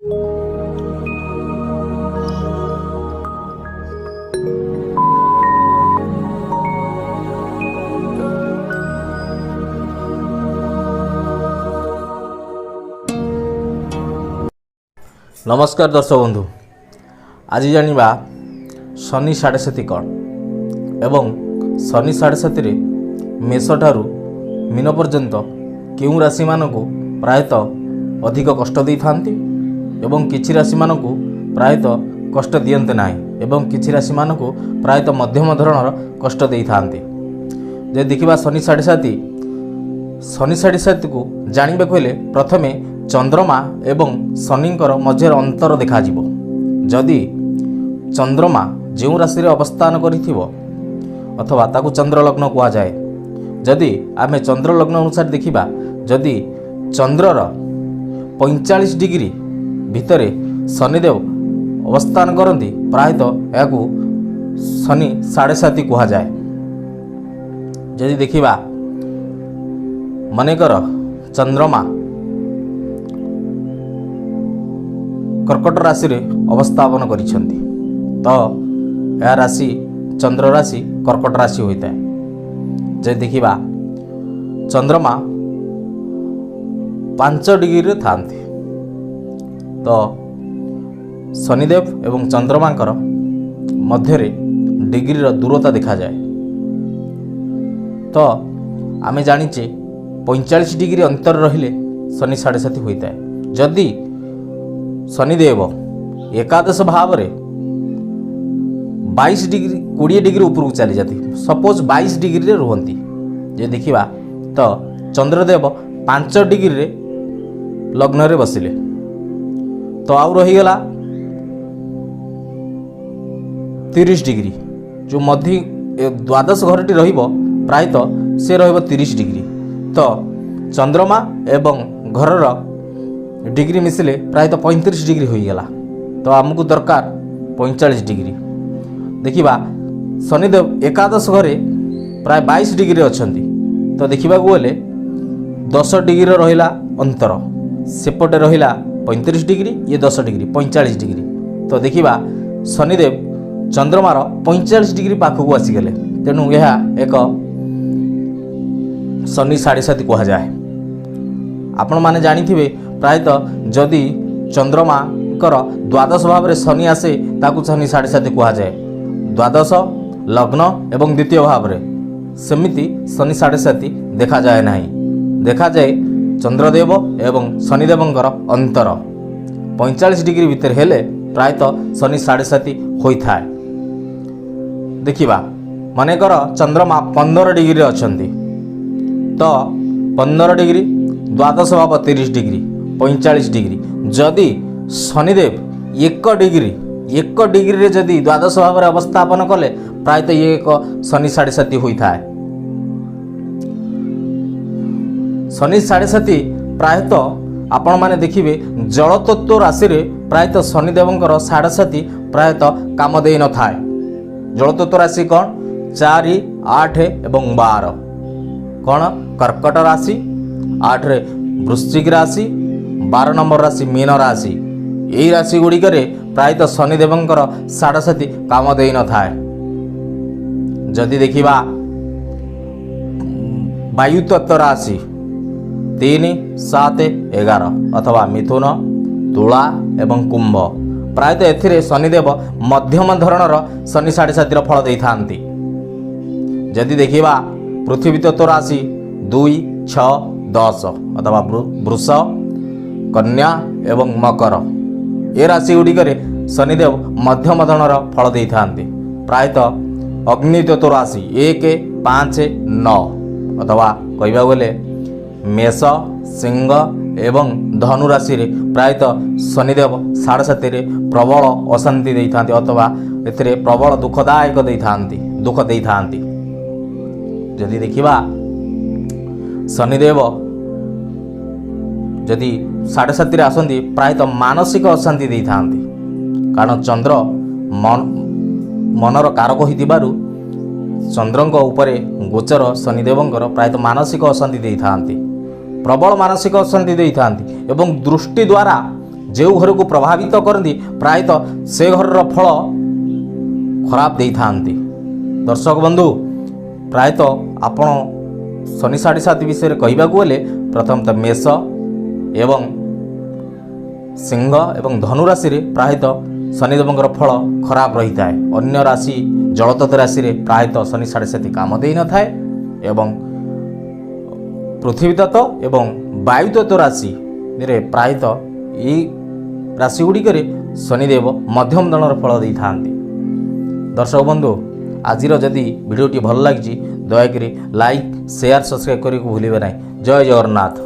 ନମସ୍କାର ଦର୍ଶକ ବନ୍ଧୁ, ଆଜି ଜାଣିବା ଶନି ସାଢ଼େସାତି କ'ଣ ଏବଂ ଶନି ସାଢ଼େସାତିରେ ମେଷଠାରୁ ମୀନ ପର୍ଯ୍ୟନ୍ତ କେଉଁ ରାଶିମାନଙ୍କୁ ପ୍ରାୟତଃ ଅଧିକ କଷ୍ଟ ଦେଇଥାନ୍ତି ଏବଂ କିଛି ରାଶିମାନଙ୍କୁ ପ୍ରାୟତଃ କଷ୍ଟ ଦିଅନ୍ତି ନାହିଁ ଏବଂ କିଛି ରାଶିମାନଙ୍କୁ ପ୍ରାୟତଃ ମଧ୍ୟମ ଧରଣର କଷ୍ଟ ଦେଇଥାନ୍ତି। ଯଦି ଦେଖିବା ଶନି ସାଢ଼େସାତି, ଶନି ସାଢ଼େସାତିକୁ ଜାଣିବାକୁ ହେଲେ ପ୍ରଥମେ ଚନ୍ଦ୍ରମା ଏବଂ ଶନିଙ୍କର ମଧ୍ୟରେ ଅନ୍ତର ଦେଖାଯିବ। ଯଦି ଚନ୍ଦ୍ରମା ଯେଉଁ ରାଶିରେ ଅବସ୍ଥାନ କରିଥିବ ଅଥବା ତାକୁ ଚନ୍ଦ୍ରଲଗ୍ନ କୁହାଯାଏ, ଯଦି ଆମେ ଚନ୍ଦ୍ରଲଗ୍ନ ଅନୁସାରେ ଦେଖିବା, ଯଦି ଚନ୍ଦ୍ରର 45 ଡିଗ୍ରୀ ଭିତରେ ଶନିଦେବ ଅବସ୍ଥାନ କରନ୍ତି, ପ୍ରାୟତଃ ଏହାକୁ ଶନି ସାଢ଼େସାତି କୁହାଯାଏ। ଯଦି ଦେଖିବା, ମନେକର ଚନ୍ଦ୍ରମା କର୍କଟ ରାଶିରେ ଅବସ୍ଥାପନ କରିଛନ୍ତି, ତ ଏହା ରାଶି ଚନ୍ଦ୍ର ରାଶି କର୍କଟ ରାଶି ହୋଇଥାଏ। ଯଦି ଦେଖିବା, ଚନ୍ଦ୍ରମା 5 ଡିଗ୍ରୀରେ ଥାନ୍ତି, ତ ଶନିଦେବ ଏବଂ ଚନ୍ଦ୍ରମାଙ୍କର ମଧ୍ୟରେ ଡିଗ୍ରୀର ଦୂରତା ଦେଖାଯାଏ। ତ ଆମେ ଜାଣିଛେ, 45 ଡିଗ୍ରୀ ଅନ୍ତର ରହିଲେ ଶନି ସାଢ଼େସାତି ହୋଇଥାଏ। ଯଦି ଶନିଦେବ ଏକାଦଶ ଭାବରେ 22 ଡିଗ୍ରୀ, 20 ଡିଗ୍ରୀ ଉପରକୁ ଚାଲିଯାନ୍ତି, ସପୋଜ 22 ଡିଗ୍ରୀରେ ରୁହନ୍ତି, ଯଦି ଦେଖିବା ତ ଚନ୍ଦ୍ରଦେବ 5 ଡିଗ୍ରୀରେ ଲଗ୍ନରେ ବସିଲେ, ତ ଆଉ ରହିଗଲା 30 ଡିଗ୍ରୀ। ଯେଉଁ ମଧ୍ୟ ଦ୍ୱାଦଶ ଘରଟି ରହିବ, ପ୍ରାୟତଃ ସେ ରହିବ 30 ଡିଗ୍ରୀ। ତ ଚନ୍ଦ୍ରମା ଏବଂ ଘରର ଡିଗ୍ରୀ ମିଶିଲେ ପ୍ରାୟତଃ 35 ଡିଗ୍ରୀ ହୋଇଗଲା। ତ ଆମକୁ ଦରକାର 45 ଡିଗ୍ରୀ। ଦେଖିବା, ଶନିଦେବ ଏକାଦଶ ଘରେ ପ୍ରାୟ 22 ଡିଗ୍ରୀରେ ଅଛନ୍ତି। ତ ଦେଖିବାକୁ ଗଲେ 10 ଡିଗ୍ରୀର ରହିଲା ଅନ୍ତର। ସେପଟେ ରହିଲା 35 ଡିଗ୍ରୀ, ଇଏ 10 ଡିଗ୍ରୀ, 45 ଡିଗ୍ରୀ। ତ ଦେଖିବା, ଶନିଦେବ ଚନ୍ଦ୍ରମାର 45 ଡିଗ୍ରୀ ପାଖକୁ ଆସିଗଲେ। ତେଣୁ ଏହା ଏକ ଶନି ସାଢ଼େସାତି କୁହାଯାଏ। ଆପଣମାନେ ଜାଣିଥିବେ, ପ୍ରାୟତଃ ଯଦି ଚନ୍ଦ୍ରମାଙ୍କର ଦ୍ୱାଦଶ ଭାବରେ ଶନି ଆସେ, ତାକୁ ଶନି ସାଢ଼େସାତି କୁହାଯାଏ। ଦ୍ୱାଦଶ, ଲଗ୍ନ ଏବଂ ଦ୍ୱିତୀୟ ଭାବରେ ସେମିତି ଶନି ସାଢ଼େସାତି ଦେଖାଯାଏ ନାହିଁ। ଦେଖାଯାଏ ଚନ୍ଦ୍ରଦେବ ଏବଂ ଶନିଦେବଙ୍କର ଅନ୍ତର 45 ଡିଗ୍ରୀ ଭିତରେ ହେଲେ ପ୍ରାୟତଃ ଶନି ସାଢ଼େସାତି ହୋଇଥାଏ। ଦେଖିବା, ମନେକର ଚନ୍ଦ୍ରମା 15 ଡିଗ୍ରୀରେ ଅଛନ୍ତି, ତ 15 ଡିଗ୍ରୀ, ଦ୍ୱାଦଶ ଭାବ 30 ଡିଗ୍ରୀ, 45 ଡିଗ୍ରୀ। ଯଦି ଶନିଦେବ 1 ଡିଗ୍ରୀ, 1 ଡିଗ୍ରୀରେ ଯଦି ଦ୍ୱାଦଶ ଭାବରେ ଅବସ୍ଥାପନ କଲେ, ପ୍ରାୟତଃ ଇଏ ଏକ ଶନି ସାଢ଼େସାତି ହୋଇଥାଏ। ଶନି ସାଢ଼େସାତି ପ୍ରାୟତଃ ଆପଣମାନେ ଦେଖିବେ, ଜଳତତ୍ତ୍ୱ ରାଶିରେ ପ୍ରାୟତଃ ଶନିଦେବଙ୍କର ସାଢ଼େସାତି ପ୍ରାୟତଃ କାମ ଦେଇନଥାଏ। ଜଳତତ୍ତ୍ୱ ରାଶି କ'ଣ? 4, 8 ଏବଂ 12। କ'ଣ? କର୍କଟ ରାଶି, 8ରେ ବୃଶ୍ଚିକ ରାଶି, 12 ନମ୍ବର ରାଶି ମୀନ ରାଶି। ଏହି ରାଶି ଗୁଡ଼ିକରେ ପ୍ରାୟତଃ ଶନିଦେବଙ୍କର ସାଢ଼େସାତି କାମ ଦେଇନଥାଏ। ଯଦି ଦେଖିବା, ବାୟୁତତ୍ତ୍ୱ ରାଶି 3, 7, 11 ଅଥବା ମିଥୁନ, ତୁଳା ଏବଂ କୁମ୍ଭ, ପ୍ରାୟତଃ ଏଥିରେ ଶନିଦେବ ମଧ୍ୟମ ଧରଣର ଶନି ସାଢ଼େସାତିର ଫଳ ଦେଇଥାନ୍ତି। ଯଦି ଦେଖିବା, ପୃଥିବୀ ତତ୍ତ୍ୱ ରାଶି 2, 6, 10 ଅଥବା ବୃଷ, କନ୍ୟା ଏବଂ ମକର, ଏ ରାଶି ଗୁଡ଼ିକରେ ଶନିଦେବ ମଧ୍ୟମ ଧରଣର ଫଳ ଦେଇଥାନ୍ତି। ପ୍ରାୟତଃ ଅଗ୍ନି ତତ୍ତ୍ୱ ରାଶି 1, 5, 9 ଅଥବା କହିବାକୁ ଗଲେ ମେଷ, ସିଂହ ଏବଂ ଧନୁ ରାଶିରେ ପ୍ରାୟତଃ ଶନିଦେବ ସାଢ଼େସାତିରେ ପ୍ରବଳ ଅଶାନ୍ତି ଦେଇଥାନ୍ତି ଅଥବା ଏଥିରେ ପ୍ରବଳ ଦୁଃଖଦାୟକ ଦେଇଥାନ୍ତି, ଦୁଃଖ ଦେଇଥାନ୍ତି। ଯଦି ଦେଖିବା, ଶନିଦେବ ଯଦି ସାଢ଼େସାତିରେ ଆସନ୍ତି, ପ୍ରାୟତଃ ମାନସିକ ଅଶାନ୍ତି ଦେଇଥାନ୍ତି। କାରଣ ଚନ୍ଦ୍ର ମନର କାରକ ହୋଇଥିବାରୁ ଚନ୍ଦ୍ରଙ୍କ ଉପରେ ଗୋଚର ଶନିଦେବଙ୍କର ପ୍ରାୟତଃ ମାନସିକ ଅଶାନ୍ତି ଦେଇଥାନ୍ତି, ପ୍ରବଳ ମାନସିକ ଅଶାନ୍ତି ଦେଇଥାନ୍ତି ଏବଂ ଦୃଷ୍ଟି ଦ୍ୱାରା ଯେଉଁ ଘରକୁ ପ୍ରଭାବିତ କରନ୍ତି, ପ୍ରାୟତଃ ସେ ଘରର ଫଳ ଖରାପ ଦେଇଥାନ୍ତି। ଦର୍ଶକ ବନ୍ଧୁ, ପ୍ରାୟତଃ ଆପଣ ଶନି ସାଢ଼େ ସାତି ବିଷୟରେ କହିବାକୁ ଗଲେ ପ୍ରଥମତଃ ମେଷ ଏବଂ ସିଂହ ଏବଂ ଧନୁ ରାଶିରେ ପ୍ରାୟତଃ ଶନିଦେବଙ୍କର ଫଳ ଖରାପ ରହିଥାଏ। ଅନ୍ୟ ରାଶି, ଜଳତତ୍ତ୍ୱ ରାଶିରେ ପ୍ରାୟତଃ ଶନି ସାଢ଼େ ସାତି କାମ ଦେଇନଥାଏ ଏବଂ ପୃଥିବୀ ତତ୍ତ୍ୱ ଏବଂ ବାୟୁତତ୍ତ୍ୱ ରାଶିରେ ପ୍ରାୟତଃ ଏଇ ରାଶି ଗୁଡ଼ିକରେ ଶନିଦେବ ମଧ୍ୟମ ଧରଣର ଫଳ ଦେଇଥାନ୍ତି। ଦର୍ଶକ ବନ୍ଧୁ, ଆଜିର ଯଦି ଭିଡ଼ିଓଟି ଭଲ ଲାଗିଛି, ଦୟାକରି ଲାଇକ୍, ସେୟାର, ସବସ୍କ୍ରାଇବ୍ କରିବାକୁ ଭୁଲିବେ ନାହିଁ। ଜୟ ଜଗନ୍ନାଥ।